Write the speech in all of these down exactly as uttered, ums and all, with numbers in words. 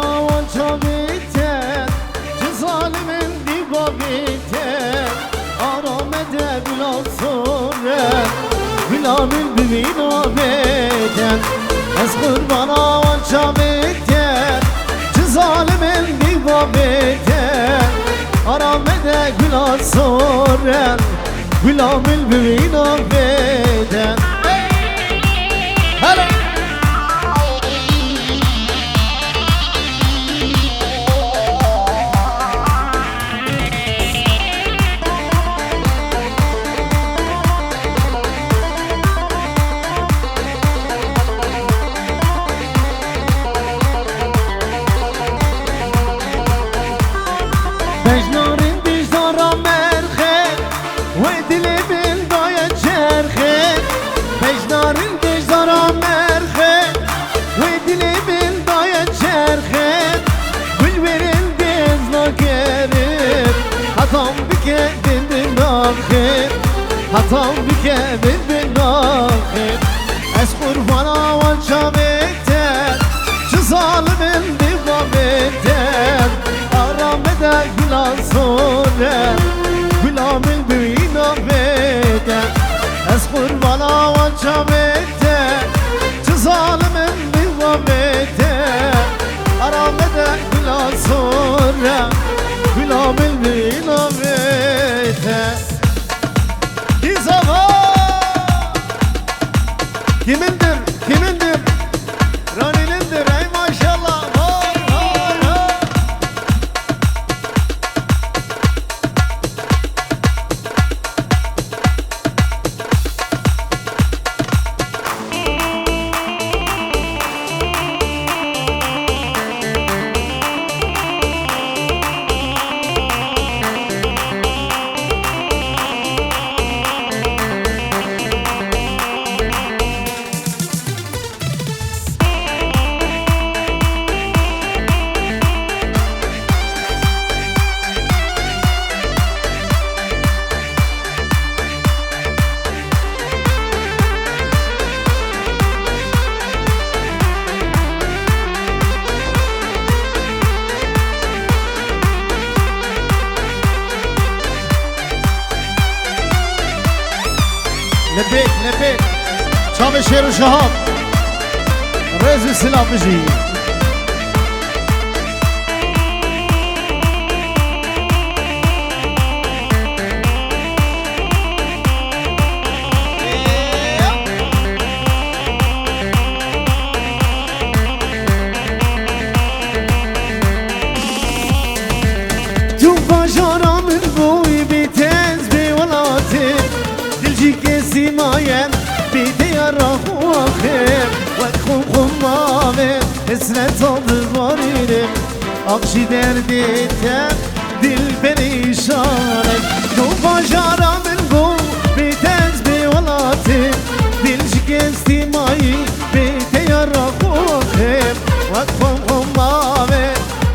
Awan çavê te, çi zalimên dî bavê te, arame de gula sor e, gula min bibîna bê te. Ez qurbana wan çavê te, çi zalimên dî bavê te, arame de gula sor e. Gula min bi wî navê de. Hele! Bejna rindî ji dara merxê, wê dilê min daye çerxê. Bejna rindî ji dara merxê, wê dilê min daye çerxê. Gul wêrin dêz nakerim, hetam bike bin bin naxê. Hetam bike bin bin naxê. Ez qurbana wan çavê te, çi zalimên dî bavê te, arame de gula sor e, gula min bi wî navê te. Ez qurbana wan çavê te, çi zalimên dî bavê te, arame de gula sor e, gula min bi wî navê te. Dîza va! Kimindir, kimindir? Ranînindir, ey maşallah. Vay, vay, vay. Lepêk, lepêk. Çavê şêr û şahab. Rêz û silav bijî. Tu bajara min bûyî bê tez bê welatê. Dil jî kesî maye bê diyara xwe axê. Wek xum xum mavê hesreta dibarîne. Ax ji derdê te dil perîşan e. Tu bajara min bû bê tez bê welatê. Dil ji kesî mayî bê diyara xwe axê. Wek xum xum mavê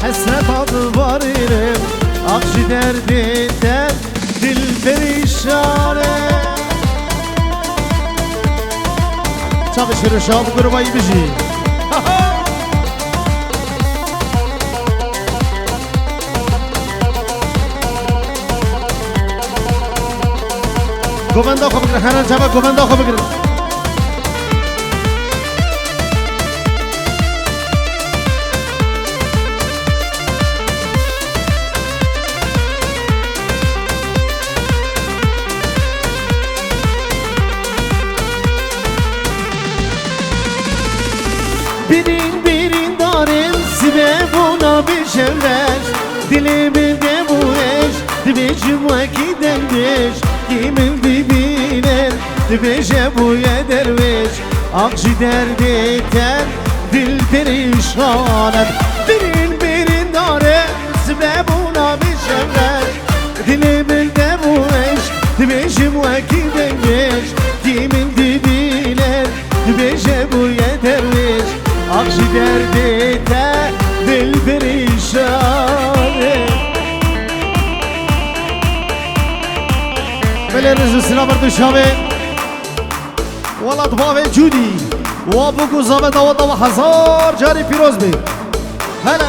hesreta dibarîne. Ax ji derdê te dil perîşan e. Çavê şêr û şahab, gurbayî bijî. Govenda xwe bigirin, herin çava govenda xwe bigirin. Birîn birîn darin sibe bona bêşevreş. Dilê min dem û eş dibêjim wekî dengdêş. Kî min dibîne dibêje bûye derwêş. Ax ji derdê te dil perîşan e. Birîn birîn dare sibe bona bêşevreş. Dilê min dem û eş dibêjim wekî dengdêş. Kî min dibîne dibêje bûye derwêş. Ax ji derdê te dil perîşan e. Belê rêz û silav ber tu şavê. Welat bavê Cûdî. Wa bû ku zaveta we dawa hezar carî pîroz bê. Hele.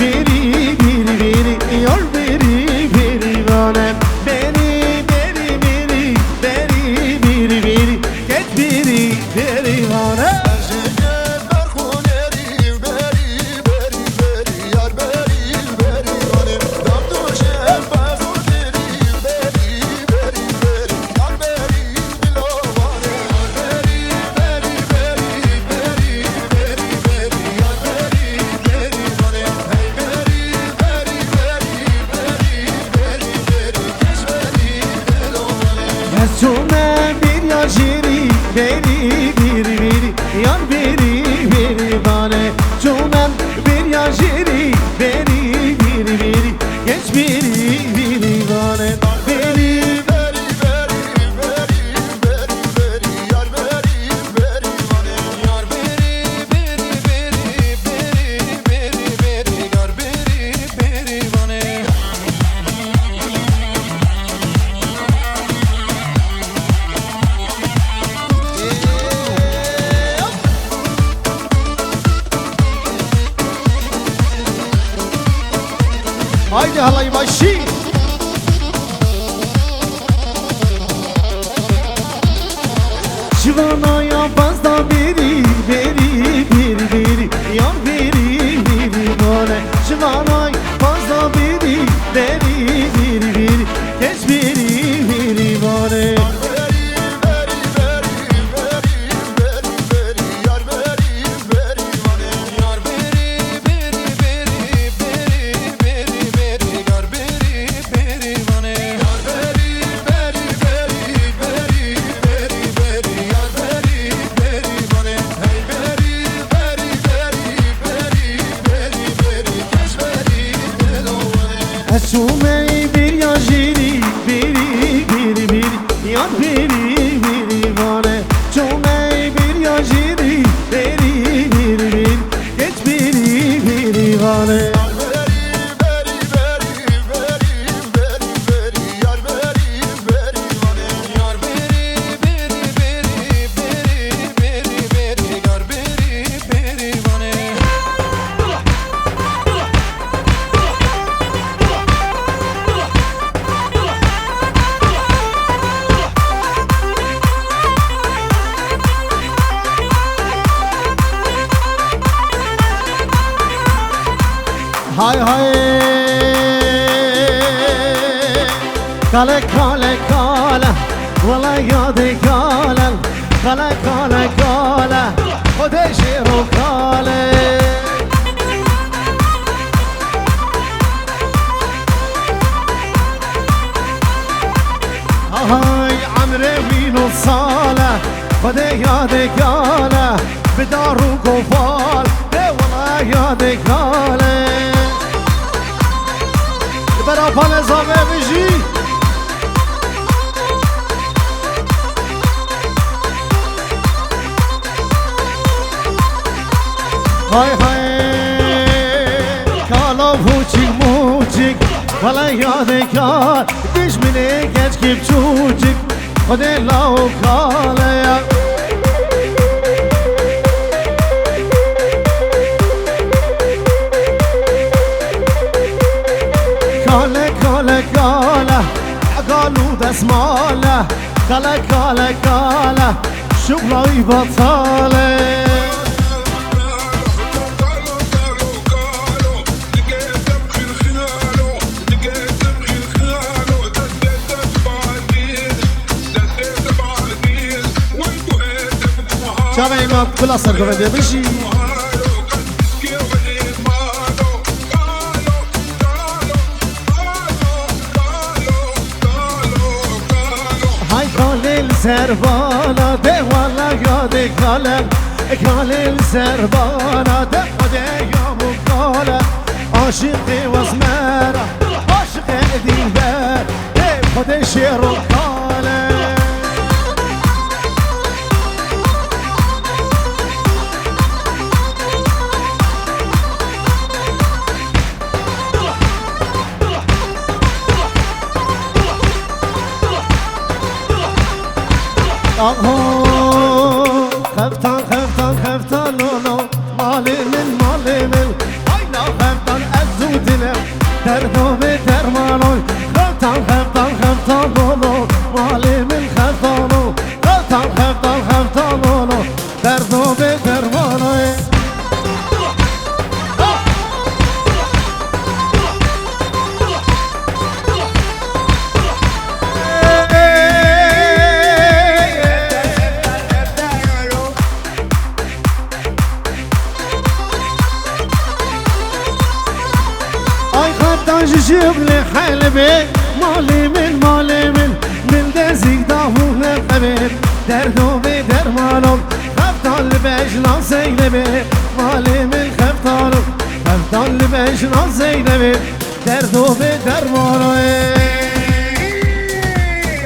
Berî, berî, berî, yar berî, berî vane. Berî, berî, berî, berî, berî, berî, keç berî, berî vane. Ez çûme bêriya jêrî, berî, berî, berî, yar berî, berî vane. Çûme bêriya jêrî, berî, berî, berî, keç berî, berî vane. Berî, berî, berî, berî, berî, berî, yar berî, berî vane. Yar berî, berî, berî, berî, berî, berî, yar berî, berî vane. Haydi halayı başi. Şivana ya bazda beri, beri, beri, beri, yar beri, beri vane. Şivana ya bazda beri, beri, beri, beri, keç beri, beri vane. Ez çûme beriya jêrî, berî, berî, berî, yar berî, berî vane. Çûme beriya jêrî, berî, berî, berî, keç berî, berî vane. Kale, kale, kale, wele yadê kale. Kale, kale, kale, Xwedê jêr û kale. Hay emrê wî nod sale, Xwedê yadê kale, bi dar û gofal, dê wele yadê kale. Li bera palê zavê bijî. Hay hay, kalo huçik muçik, wele yadê kal, dijminê keçkî biçûçik, Xwedê law kale ya. Kale, kale, kale, kal û desmale, kale, kale, kale, şuxla wî betale. Çavê Îmad bila sergovendê bijî. Hay kalê li ser bana de wala yadê kale. Kalê li ser bana de Xwedê ya bû kale. Aşiqê wezmera, aşiqê dilber, ê Xwedê şêr û kale. Aho, xeftan, xeftan, xeftan, lo, lo, malê min, malê min. Hayla xeftan, ez zû dilim, derdo bê dermano. Xeftan, xeftan, xeftan, lo, lo, malê min, xeftano. Xeftan, xeftan, xeftan, lo, lo, derdo bê dermano. Ay xeftan ji şuxlê helbê, malê min, malê min, min dezîk da hûne qebê, derdo bê dermanon. Xeftan li bejna Zeynebê, malê min xeftano. Xeftan li bejna Zeynebê, derdo bê dermano.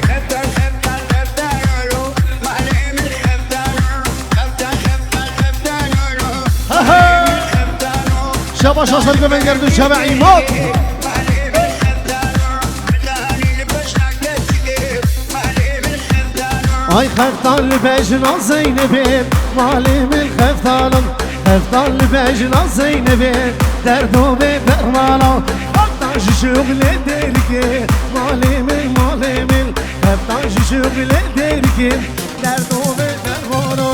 Xeftan, xeftan, xeftano, malê min xeftano. Xeftan, xeftan, xeftano, malê min xeftano. Şabaş, hazır göven geldi, çeve imat. Ay xeftan li bejna Zeynebê, malê min xeftanim. Xeftan li bejna Zeynebê, derdo bê dermana. Xeftan ji şuxlê derkê, malê min, malê min. Xeftan ji şuxlê derkê, derdo bê dermana.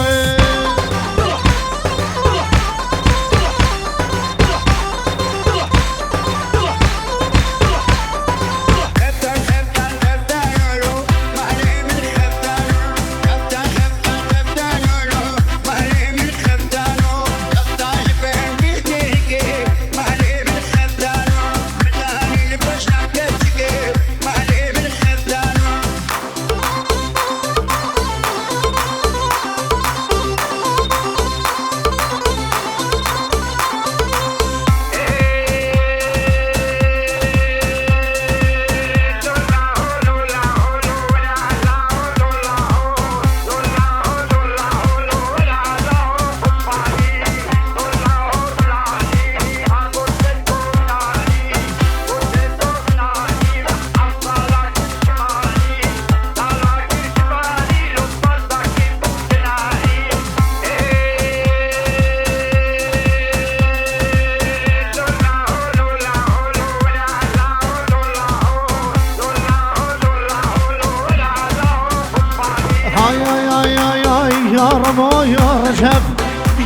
Hay, ay, ay, ay, ay, ya Remo, ya Recep.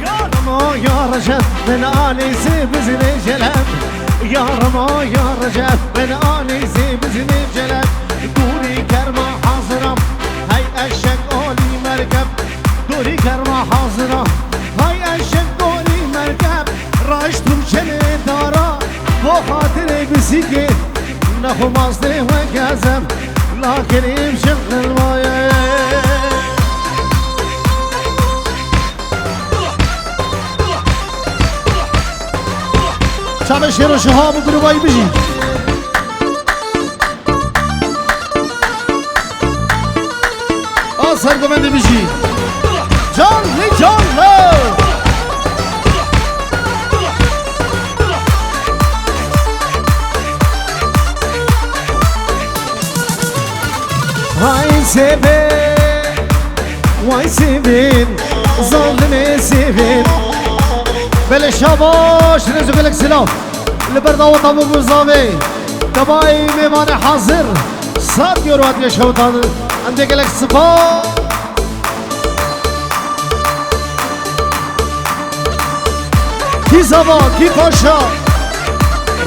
Ya Remo, ya Recep, min anî zê bizinê celeb. Ya Remo, ya Recep, min anî zê bizinê celeb. Dorî germa hazira, hey eşek olî merkeb. Dorî germa hazira, hey eşek olî merkeb. Raştum çelê dara, bo xatirê bizîkê. Nexwe mastê we gezem, lakin îmşev qilmaye. Çavê şêro şiha bi grûbayî bijî. A ser govendê bijî. Canlı canlı. Hay seve, vay sevin, zalimê sevin. Belê şabaş, rêz û gelek silav. Li ber daweta min bû zavê. Tebayê mêvanê hazir. Sat yor hatiye şewtan. Em dê gelek spas. Kî zava, kî paşa.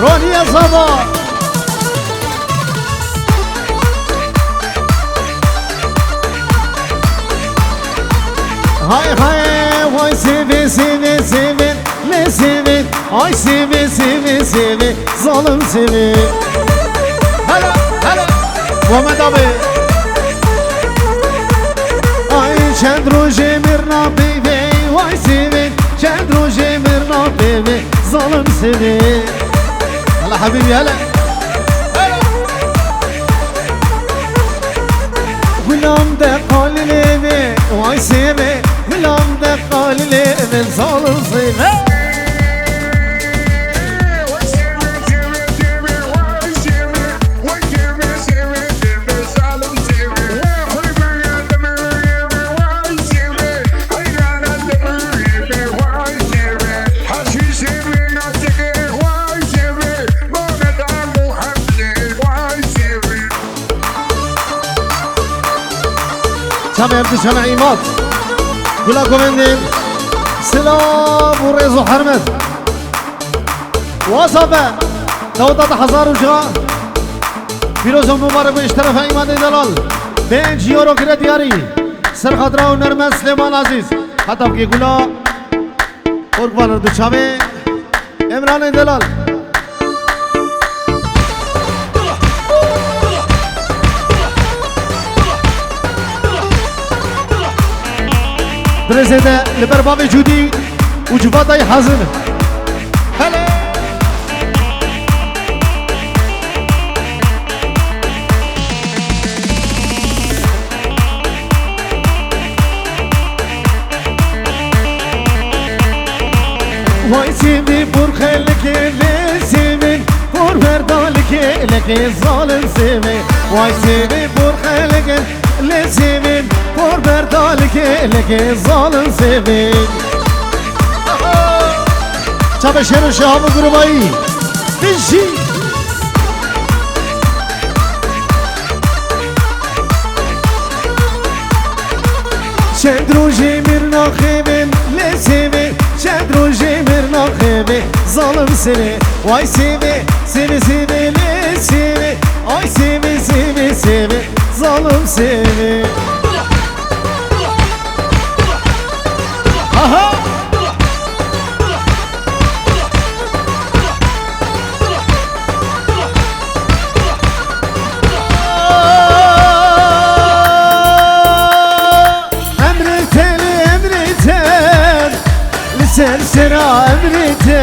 Roniye zava. Hay hay, vay seve, seve, seve, ne seve, ay seve, seve, seve, zalim seve. Hele, hele. Muhammed abi. Ay çend rojê mirna peyvê, vay seve, çend rojê mirna peyvê, zalim seve. Hele habibi hele. Hele. Gulam de qalilê ve, vay seve, gulam de qalilê ve, zalim seve. Çavê em dişeme îmat. Gula govendên. Silav û rêz û hermet. Wasa be. Daweta te hezar û ca. Pîroz û mubarek be ji terefa îmatê delal. Pênc euro kire diyarî. Ser xatira Hunermend Silêman Azîz. Heta bikê gula. Orgvaner du çavê. Emranê delal. Birêzê de li ber bavê Cûdî û civatayê hazir. Hele! Vay sêvê porxelikê lê sêvên, por berdalikê lekê zalim sêvê. Vay sêvê porxelikê lê sêvên, por berdalikê lekê zalim sêvê. Çavê şêr û şav û grûbayî. Bijî. Çend rojê mirna xêvên lê sêvê, çend rojê mirna xêvê, zalim sêvê, vay sêvê, sêvê, sêvê, lê sêvê, ay sêvê, sêvê, sêvê, zalim sêvê. Aha! Emrê te lê emrê te, li ser sera emrê te.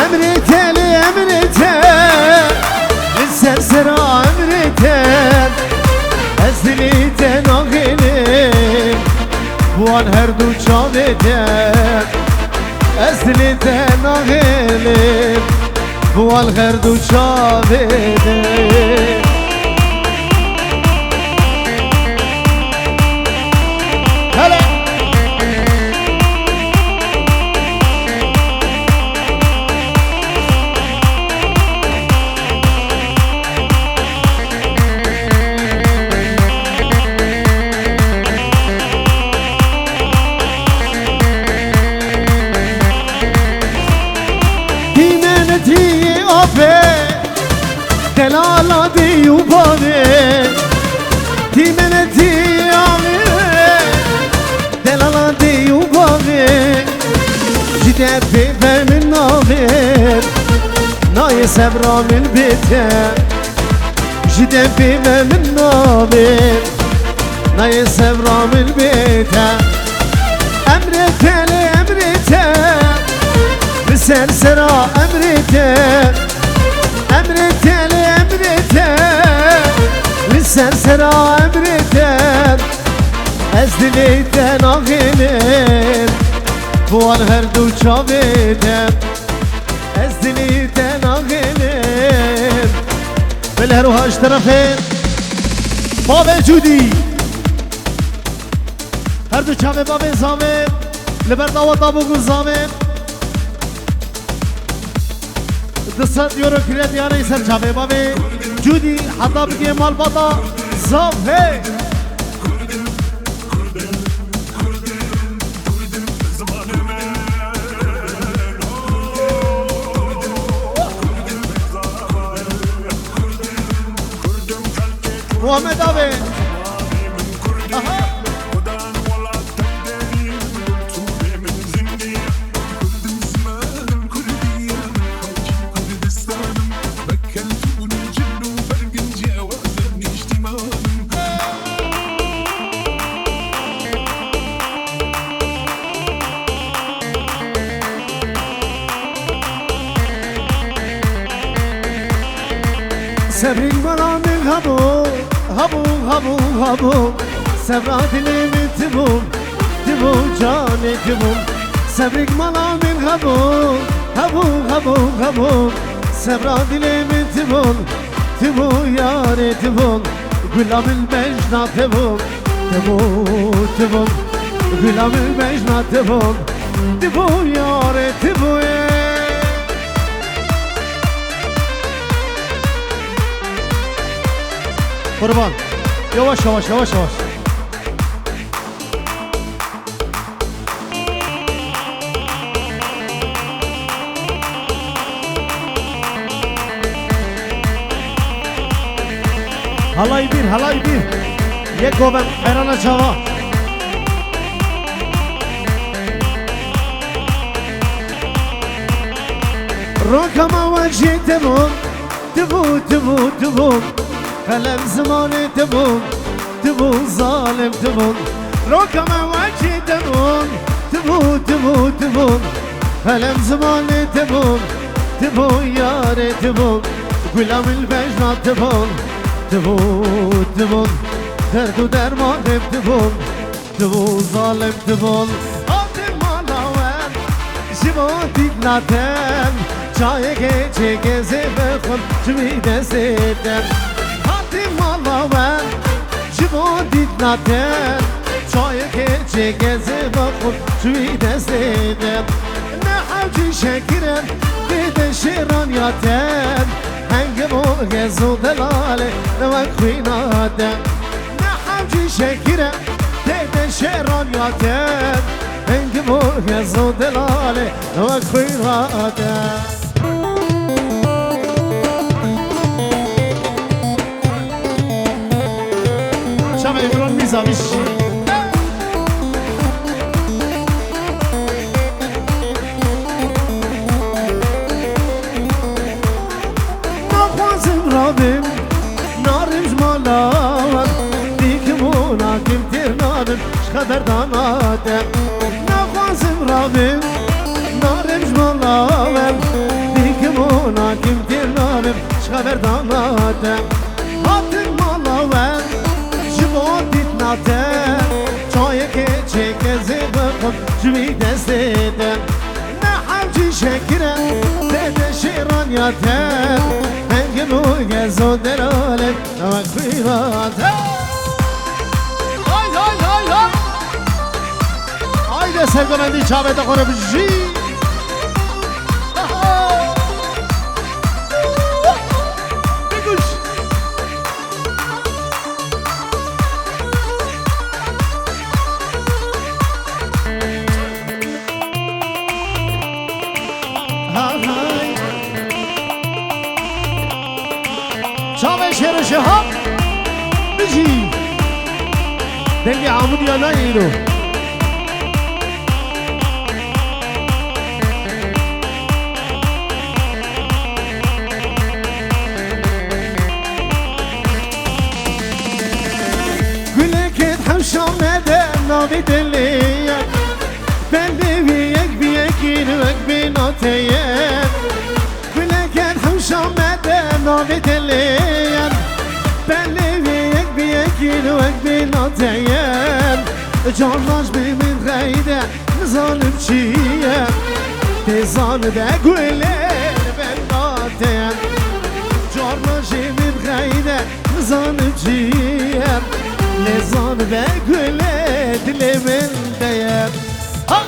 Emrê te lê emrê te, li ser sera emrê te. Ez dilê te naxêlim, wan her du çavê te. Ez dilê te naxêlim, wan her du çavê te. Hele! Dîmenetî apê, delala dî Pê ve min navê, nayê sebra min bête. Ji dem pê ve min navê, nayê sebra min bête. Emrê te lê emrê te, li ser sera emrê te. Emrê te lê emrê te, li ser sera emrê te. Ez dilê te naxênim, bi wan her du çavê te. Ez dilê te naxênim. Belê her wiha ji terefê bavê Cûdî. Her du çavê bavê Zavê li ber daweta bû ku Zavê du sed euro kiriye diyarê ser çavê bavê Cûdî heta bigê malbata Zavê. Muhammed abi. Aha. Sebrî mala min hebû, hebû, hebû, hebû. Sebra dilê min tibû, tibû canê tibû. Sebrî mala min hebû, hebû, hebû, hebû. Sebra dilê min tibû, tibû yarê tibû. Gula min bejna tibû, tibû, tibû. Gula min bejna tibû, tibû yarê tibû. Qurban. Yavaş, yavaş, yavaş, yavaş. Halay bir, halay bir. Yek govem, erana çava. Roka ma wecî tibû, tibû, tibû, tibû. Qelem zimanê tibû, tibû, zalim tibû. Roka me wekî tibû, tibû, tibû, tibû. Qelem zimanê tibû, tibû, yarê tibû. Gula min bejna tibû, tibû, tibû. Derd û dermanê tibû. Dibû zalim dibûn, hatî mala we, ji bo dît naten, çayekê çêke zê bixwim, ji wî destê de. Hatî mala we, ji bo dît naten, çayekê çêke zê bixwim, ji wî destê de. Ne hewcî şekire, dê de şêran ya ten, hengim û gez û delale, ne wek xwîna te. Ne hewcî şekire, tê de şêran ya te. Hengim û gez û delale, ne wek xwîna te. Çavê Îmran Mîza bişî. Naxwazim rabim, narim ji mala we, dîkim û nakim têr nabim, ji xeberdana te. Naxwazim rabim, narim ji mala we, dîkim û nakim têr nabim, ji xeberdana te. Hatim mala we, ji bo dîtina te, çayekê çêke zê bixwim, ji wî destê te. Ne hewcî şekire, tê de şêran ya te. Hengim û gez û delale, ne wek xwîna te. Hay, hay, hay, hay. Haydi sergomendî çavê te xwe re bijî. Biguş. Hay hay. Çavê şêr û şehab bijî. Dengê Amûdiya nayê îro. Navê dilê ye. Belê wê yek bi yekî wek bêna te ye. Guleke hewşa me de navê dilê ye. Belê wê yek bi yekî wek bêna te ye. Carna ji bê min xeyde nizanim çi ye. Tê zanibe gulê benda te ye. Carna ji min xeyde nizanim çi ye. Lê zanibe gulê dilê min de ye. Ha!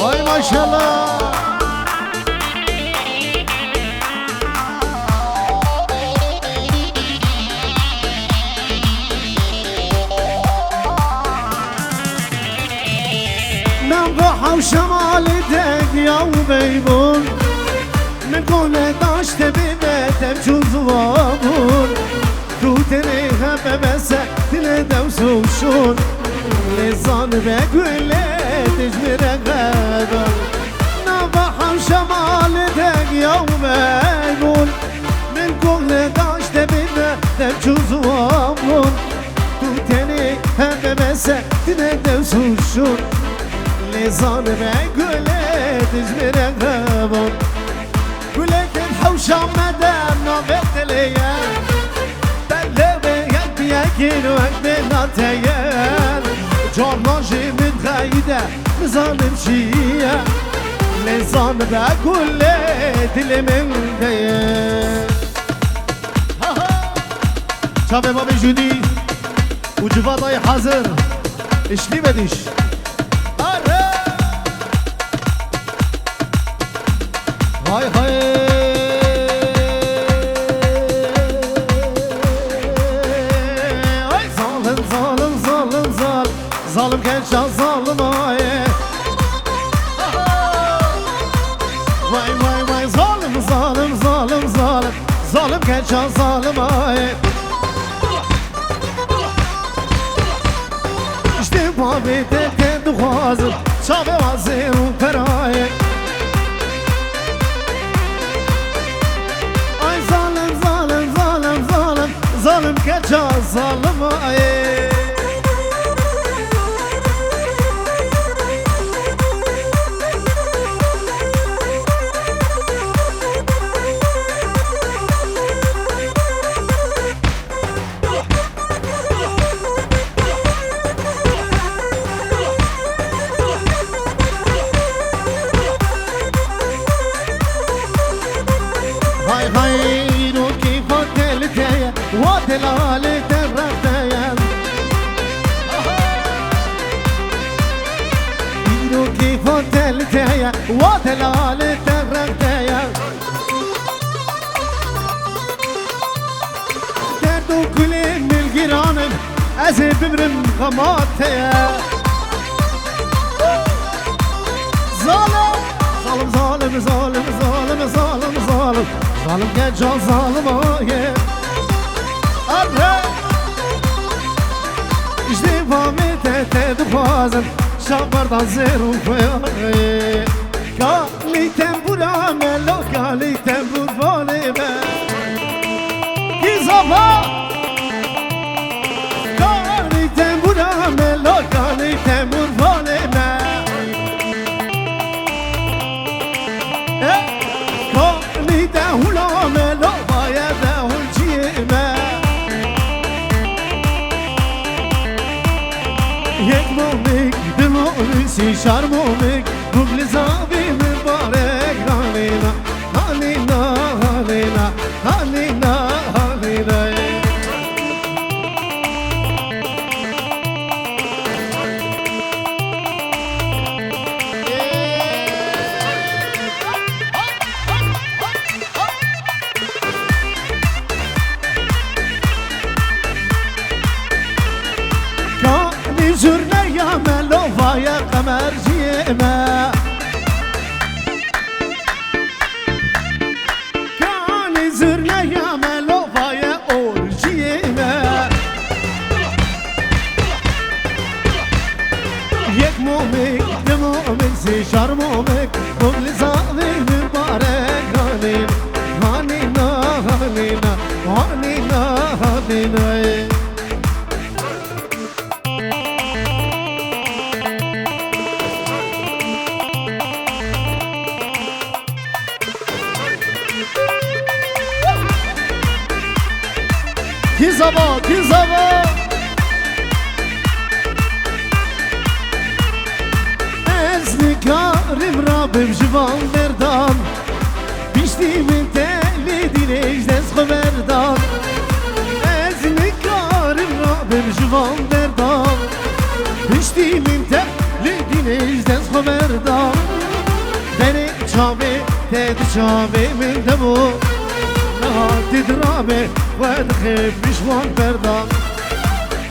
Vay maşallah. Nava hewşa malê de giya û beybûn. Min kole daşte bê me dem çû ziwa bûn. Tu tenê hebe bese dile dews û şûn. Lê zanibe gulê dijmire xeban. Nava hewşa malê de giya û beybûn. Min kole daşte bê me dem çû ziwa bûn. Tu tenê hebe bese dile dews û şûn. Lê zanibe gulê dijmire xeban. Gulekên hewşa me de navê dilê ye. Belê wê yek bi yekî wek bêna te ye. Carna jî min xeyde nizanim çi ye. Lê zanibe gulê dilê min de ye. Çavê babê Judî û civadayê hazir. Işlî vediş. Are! Hay hay! Ay zalim, zalim, zalim, zalim. Zalim keça zalim ay. Vay vay vay zalim, zalim, zalim, zalim. Zalim keça zalim ay. Ji bavê te te dixwazim, çavê wazê û perayê. Ay zalim, zalim, zalim, zalim, zalim keça zalim ay. Hay hay, îro kêfa te li te ye, wa delalê te rex te ye. Îro kêfa te li te ye, wa delalê te rex te ye. Derd û kulê min giran in, ez ê bimrim xema te ye. Zalim, zalim, zalim, zalim, zalim, zalim, zalim. Zalim keça zalim aye. Arre. Ji vê bavê te te dixwazim, şabarda zêr û xwe aye. Ka Lê tembûra me, loka lê tembûr valê me. Kî zava? Ka lê tembûra me, loka lê tembûr valê me. Eh, ka lê dehûla me, lovaye dehûlciyê me. Yek momik, du momik, sî çar momik. Bûk li zavî min barek ranîna, hanîna, hanîna, hanîna, hanîna. Momek, mok li zavê min barek hanîna, hanîna, hanîna, hanîna, hanîna. Kî zava, kî zava? Ez nikarim rabim ji van derdan. Piştî min te li dînê ji dest xwe berdan. Ez nikarim rabim ji van derdan. Piştî min te li dînê ji dest xwe berdan. Berê çavê te di çavê min de bû. Niha tu dirabê xwe dixê pişwan berdan.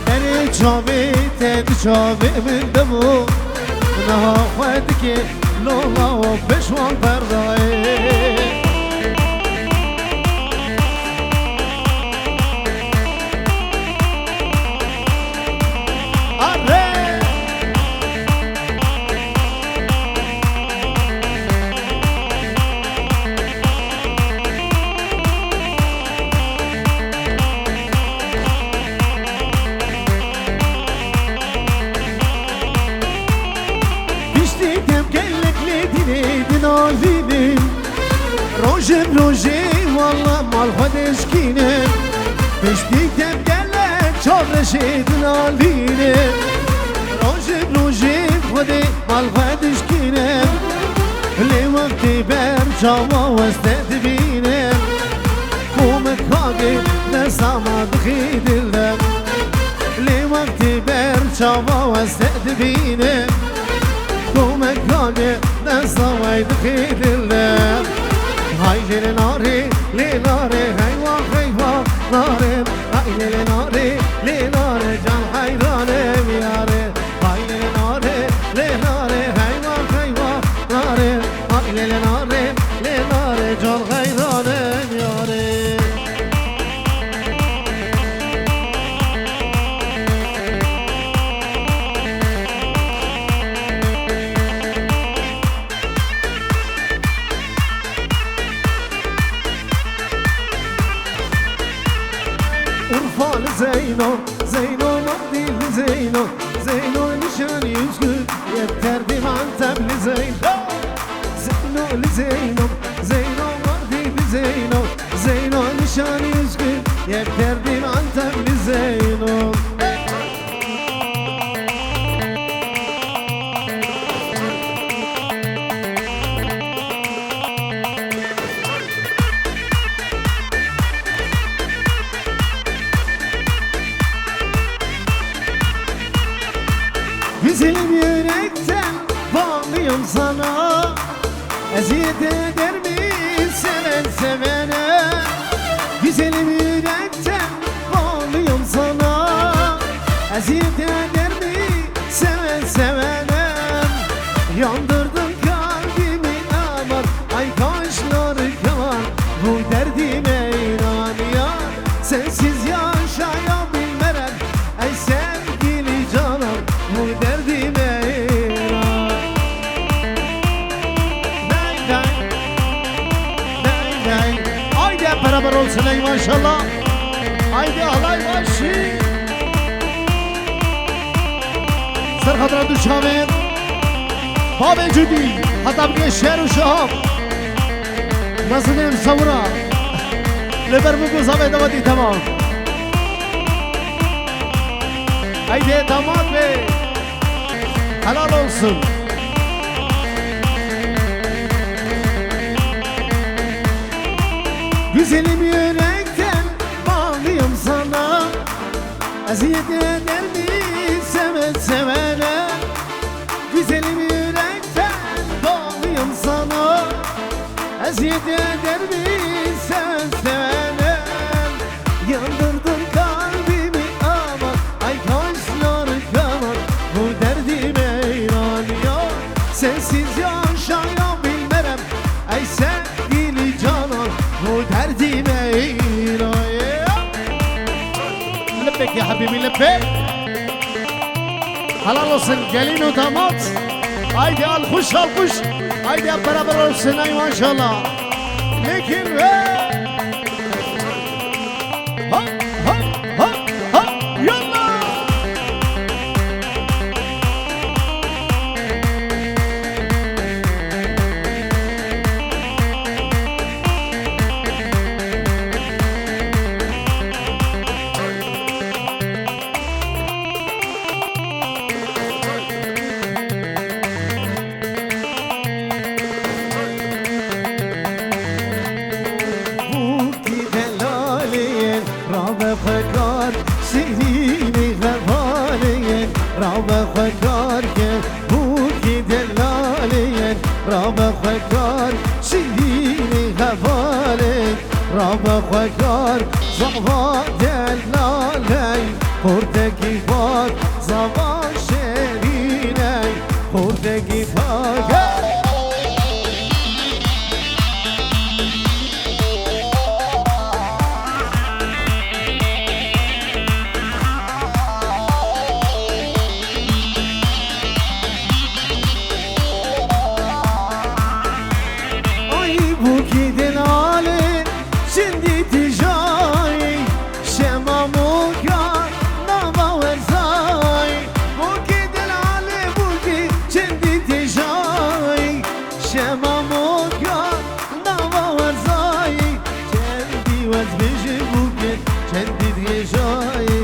Berê çavê te di çavê min de bû. Niha xwe dikê lola û pişwan berdayê. Arê! Piştî dem gelek lê dînê dinalînim. Rojim rojê walla mal xwe dişkînim. Piştî dem gelek çavreşê dinalînim. Rojim rojê xwedê mal xwe dişkînim. Lê wextê ber çawa weste dibînim. Komek kagê destama dixî dil de. Lê wextê ber çawa weste dibînim. Komek kagê desta wey dixî dil de. Hay lê lê narê, lê narê, heywa, heywa, narê. Hay lê lê narê, lê narê, can heyranê miyarê. Hay lê lê narê, lê narê, heywa, heywa, narê. Hay lê lê narê, lê narê, can heyranê miyarê. Urfa li Zeyno, Zeyno Mardî li Zeyno, Zeyno nişanî Üsküp, yek terdî Antep li Zeyno. Zeyno li Zeyno, Zeyno Mardî li Zeyno, Zeyno nişanî Üsküp, yek terdî Antep li Zeyno. Güzelim yürekten bağlıyım sana. Eziyet eder mi seven sevene? Güzelim yürekten bağlıyım sana. Eziyet eder mi seven sevene? Yandırdın kalbimi aman, ay kaşları kaman, bu derdime inan yar. Sensiz yaşayabilmerem, ey sevgili canım, bu derdime inan. Day, day. Day, day. Haydi hep beraber olsun ey maşallah. Haydi halay başi. Ser xatira du çavên bavê Cudî, heta bike şer û şahab. Mezinên sewira. Li ber min ku zavê dewetî temam. Haydi damat bey. Helal olsun. Güzelim yürekten bağlıyım sana. Eziyet eder mi seven sevene? Güzelim yürekten bağlıyım sana. Eziyet eder mi seven sevene? Yandırdın kalbimi aman, ay kaşları kaman, bu derdime inan yar. Sensiz yaşayabilmerem, ey sevgili canan, bu derdime inan yar. Lebbek ya habibi, lebbek. Helal olsun gelin û damat. Haydi alkış, alkış. Haydi hep beraber olsun, ay maşallah. Lekin ve... Ha, ha, ha, ha, yallah. Bûkî delalên rabe xwe kar, şîrînî xevalên rabe xwe kar ke. Bûkî delalên rabe xwe kar, şîrînî xevalên rabe xwe kar. Zava delaley, xortekî bar, zava şêrîney, xortekî bar. Ay bûkî delalê, çindî tijayî, şema moka nava werzayî. Bûkî delalê, bûkî çindî tijayî, şema moka nava werzayî. Çendî wez bêjî bûkê, çendî dirêjayî.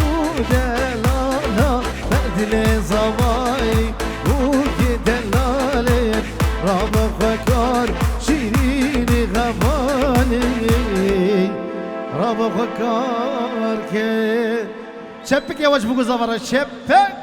Û delala ber dilê zavayî. Bûkî delalê, rabe xwe kar, şîrînî xevalî. Rabe xwe kar ke. Çepik yavaş bû, zava re çepik.